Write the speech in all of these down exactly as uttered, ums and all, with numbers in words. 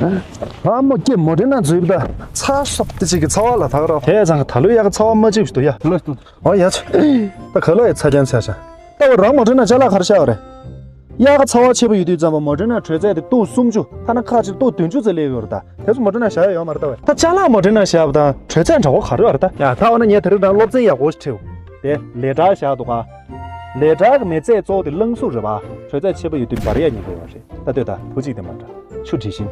ཨ་མོ་ཀྱེ་མོ་ཊའི་ནང་འཛུལ་ད་ཚ་སོབ་དེ་ཅིག་གི་ཚ་བ་ལ་ཐག་རོ། དེ་ཙང་ད་ལོ་ཡག་ཚ་བ་མ་ཅིག་ཞུ་ཡ། ལོ་སྟོན། ཨོ་ཡ་ཆ། ད་ག་ལོ་ཡ་ཚ་ཀྱང་ཚ་ཤ། ད་བ་རང་མོ་ཊའི་ནང་ཅ་ལག་ག་རེ་བཞག་ཡོད་རེད། ཡག་ཚ་བ་ཆེ་པོ་ཡོད་དུས་ཙམ་པ་མོ་ཊའི་ནང་དྲོད་ཚད་དེ་ཏོག་སུམ་ཅུ་ཐ་ན་ཁག་ཅིག་ཏོག་བདུན་ཅུ་ཙམ་སླེབས་ཡོད་རེད་ད། དེ་ཚོ་མོ་ཊའི་ནང་བཞག་ཡ་ཡོད་མ་རེད་ད་བས། ད་ཅ་ལག་མོ་ཊའི་ནང་བཞག་པ་དང་དྲོད་ཚད་འདྲ་བོ་ག་རེ་ཡོད་རེད་ད། ཡ་ད་བ་ན་ངས་དེ་རིང་རང་སློབ་ཚན་ཡག་པོ་ཞིག་ཁྲིད། དེ་ལས་གྲྭ་བཞག་འདུག་ག་ལས་གྲྭ་གི་མི་ཚེ་གཙོ་བོ་དེ་རླངས་གཟུགས་རེད་པ། དྲོད་ཚད་ཆེ་པོ་ཡོད་དུས་འབར་ཡ་ཉེན་ཁ་ཡོད་རེད། ད་ལྟོས་ད་བུ་གཅིག་དེ་མ་འདྲ་ཆུ་དྲི་ཞིམ།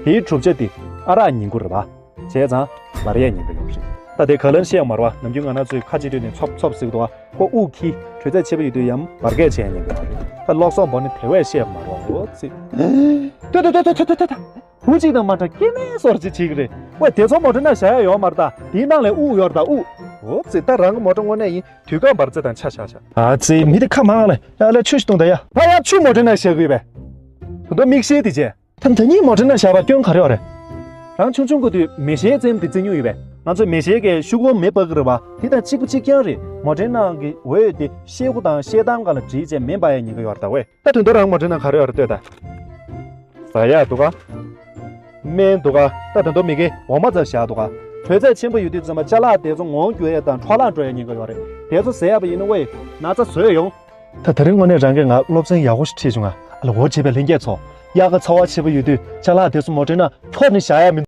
དེའི་གྲུབ་ཆ་དེ་ཨ་རག་ཉིང་ཁུ་རེད་པ། བྱས་ཙང་འབར་ཡ་ཉེན་ཁ་ཡོད་རེད། ད་དེ་ག་ལན་བཤད་ཡ་མ་རེད་པ། ནམ་རྒྱུན་ང་རང་ཚོའི་ཁ་ཅིག་དུས་ནས་ཚོབ་ཚོབ་ཟེར་གི་འདུག་ག་ཁོ་དབུགས་འཁྱིལ་དྲོད་ཚད་ཆེ་པོ་ཡོད་དུས་ཡང་འབར་གས་བྱས་ཉེན་ཁ་ཡོད་རེད། ད་ལོག་སོང་བོ་ནི་དེ་བས་བཤད་ཡ་མ་རེད་པ། འོ་ཙི། ཏོ་ཏོ་ཏོ་ཏོ་ཏོ་ཏོ་ཏོ། བུ་གཅིག་དང་མ་འདྲ་སྐྱེ་དམན་སོར་ཅིག་བྱེད་ཀྱི་རེད། ཝེ་དེ་ཚོ་མོ་ཊའི་ནང་བཞག་ཡ་ཡོད་མ་རེད་ད། དེའི་ནང་ལ་དབུགས་ཡོད་རེད་ད་དབུགས། འོ་ཙི་ད་རང་གི་མོ་ཊ་དངོས་གནས་ཡིན་དུས་སྐབས་འབར་རྩེ་དང་ཆ་བཞག་བཞག་ཨ་ཙི་མི་དེ་ཁ་མང་ལ་ཡ་ལ་ཆུ་ཞིག་བཏུང་ད་ཡ། ད་ཡ་ཆུ་མོ་ཊའི་ནང་བཞག་གི་ཡོད་པས། ད་དུང་མིག་ཤེལ་དེ་བྱས། ད་ད་ནི་མོ་ཊའི་ནང་བཞག་པ་སྐྱོན་ག་རེ་ཡོད་རེད། རང་ཆུང་ཆུང་གི་དུས་མེ་ཤེལ་བཙེམ་དེ་བཙེམ་མྱོང་ཡོད་པས། ང་ཚོས་མེ་ཤེལ་གྱི་ཤུ་གུ་མེ་སྤར་གི་རེད་པ། དེ་དང་གཅིག་པ་གཅིག་རྐྱང་རེད། མོ་ཊའི་ནང་གི་འོད་དེ་ཤེལ་སྒོ་དང་ཤེལ་དམ་སྒང་ལ་བསྒྲིལ་བྱས་མེ་འབར་ཡ་ཉེན་ཁ་ཡོད་རེད་ད་ཝེ། ད་དོན་དུ་རང་མོ་ཊའི་ནང་ག་རེ་ཡོད་རེད་ལྟོས་ད། ཟ་ཡ་འདུག་ག་སྨན་འདུག་ག་ད་དོན་དུ་མི་གེ་འོ་མ་ཙམ་བཞག་འདུག་ག་དྲོད་ཚད་ཆེན་པོ་ཡོད་དུས་ཙམ་པ་ཅ་ལག་དེ་ཚོ་ངོ་བོ་འགྱུར་ཡ་དང་འཕྲོ་བརླག་འགྲོ་ཡ་ཉེན་ཁ་ཡོད་རེད། དེ་ཚོ་ཟ་ཡ་པ་ཡིན་ན་ཝེ་ན་ཚ་བཟོས་ཡོང་། ད་དེ་རིང་དངོས་གནས་རང་གིས་ང་སློབ་ཚན་ཡག་པོ་ཞིག་ཁྲིད་བྱུང་ང་། ཨ་ལ་འོ་བྱས་པའི་ལྷན་རྒྱས་ཚོ། དབྱར་ཁ་ཚ་བ་ཆེ་པོ་ཡོད་དུས་ཅ་ལག་དེ་ཚོ་མོ་ཊའི་ནང་འཁྱོག་ནས་བཞག་ཡ་མི་